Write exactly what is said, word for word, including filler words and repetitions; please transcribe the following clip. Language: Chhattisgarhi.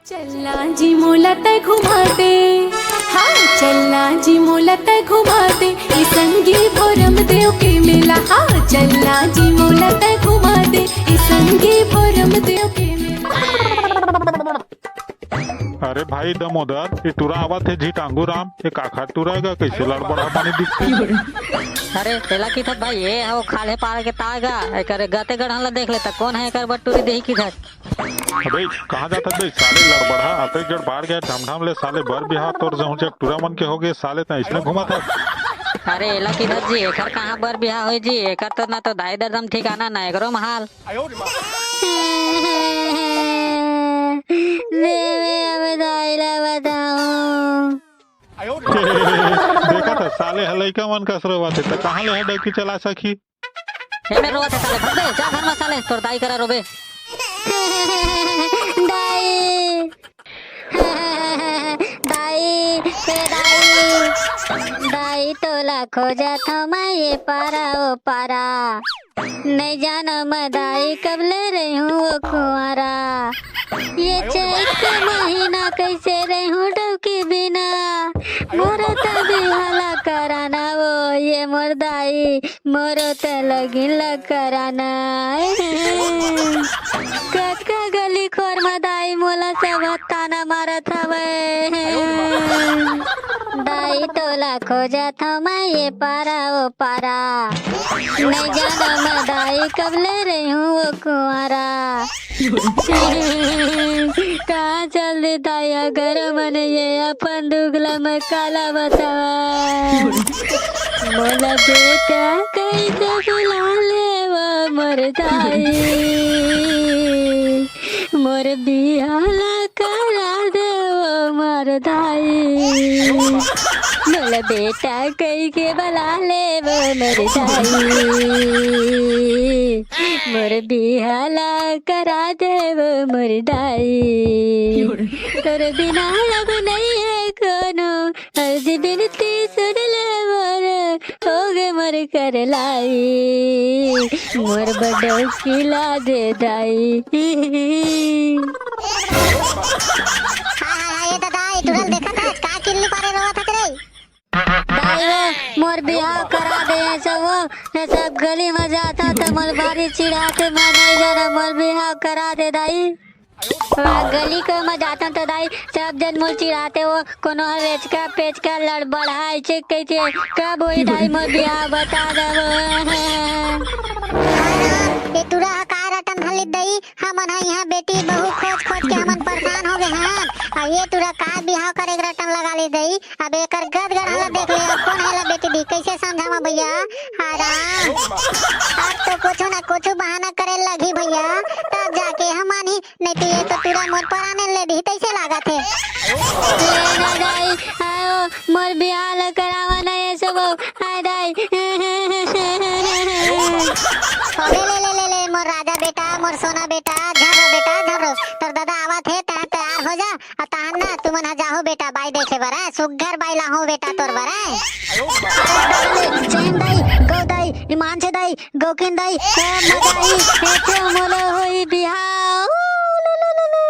चलना जी मोला तै घुमा दे। हाँ, चलना जी मोला तै घुमा दे। ई संगी भोरम देव के मेला। हाँ, चलना जी मोला तै घुमा दे। ई संगी भोरम देव के मेला। अरे भाई दमोदर, ये टुरा आवत हे झिटांगू राम, ये काखर टुरा हे गा, कइसे लड़बड़हा पानी दिखथे? अरे तेला किथत भाई, ये हो खाल्हे पार के ताय गा, एकर गते गढ़न ला देख ले त कोन हे एकर बर टुरी देही किथत। अबे कहाँ जाथस बे साले लड़बड़हा, अतेक जड़ बाढ़ गया ढमढम ले साले बर बिहाव तोर जहूँ जग टुरा मन के होगे साले त इसने घुमत हस। अरे एला किथस जी, एकर कहाँ बर बिहाव होही जी, एकर तो ना तो दाई ददा म ठिकाना ना एकरो म हाल। देवे अब दाई ला बताऊं। देखत हस साले ह लइका मन कस रोवत हे, त कहाँ ले ह डौकी चला सकही? एमे रोवत हे साले, भग बे, जा घर म साले, तोर दाई करा रोबे। दाई, दाई, ए दाई, दाई तोला खोजत हंव मैं ये पारा ओ पारा। नइ जानंव मैं दाई कब ले रहिहूँ ओ कुंवारा। ये चैत के महीना कइसे रहिहूँ डौकी बिना। मोर त बिहाव ला कराना वो ये मोर दाई, मोरो त लगिन ला कराना। कतका गली खोर म दाई मोला सब ताना मारत हवय। दाई तोला खोजत हंव मैं ये पारा ओ पारा। नइ जानंव मैं दाई कब ले रहिहूँ ओ कुंवारा। कहाँ चल दे दाई, अगर मन ये अपन दुख ला मैं काला बतावंव। मोला बेटा कहिके बुला ले वो मोर दाई। मोर बिहाव ला करा दे वो मोर दाई। मोला बेटा कहिके बुला ले वो मोर दाई। मोर बिहाव ला करा दे वो मोर दाई। तोर बिना अब नइ हे कोनो, अर्जी बिनती सुन ले मोर, होगे मोर करलाई, मोर बर डौकी ला दे दाई। हाय, हाय, हाय, ए ददा, ए टुरा ल देखत हस, का किल्ली पारे रोवत हस रे? दाई वो, मोर बिहाव करा दे, ये सब वो, ये सब गली म जाथंव त मोला भारी चिढ़ाथे, मैं नइ जानंव, मोर बिहाव करा दे दाई। वा, गली के म जाथंव त दाई, सब झन मोला चिढ़ाथे वो, कोनो ह रेचका पेचका लड़बड़हा अइसे कहिथे, कब होही दाई मोर बिहाव बता दे वो। ए टुरा ह काय रटन हलित दई, हमन ह इहाँ बेटी बहू खोज खोज के हमन परेशान हो गे हन, अउ ये टुरा काय बिहाव करे के रटन लगा ले दई। अब एकर गदगढ़ ला देख ले, अब कोन हे ला बेटी दी, कइसे समझावंव भइया? हाय राम, अब तो कुछु ना कुछु बहाना करे लगही भइया, तब जाके हम मानही, नइ तो ये तो टुरा मोर पराने ले दिही, तइसे लागत हे। ले ना दाई, आयो, मोर बिहाव ला करावा ना ये सब, हाय दाई। अबे ले, ले, ले, ले, मोर राजा बेटा, मोर सोना बेटा, झर्रो बेटा, झर्रो, तोर ददा आवत हे, तैं तैयार हो जा। अ तहन ना, तुमन ह जाहू बेटा, बाई देखे बर, ए? सुग्घर बाई लाहूँ बेटा तोर बर, ए? अरे दाई, जैन दाई, गौ दाई, हिमांशु दाई, गौकिन दाई, ए, मजा आही, ए, तो मोला होही बिहाव। ऊ, लू, लू, लू, लू।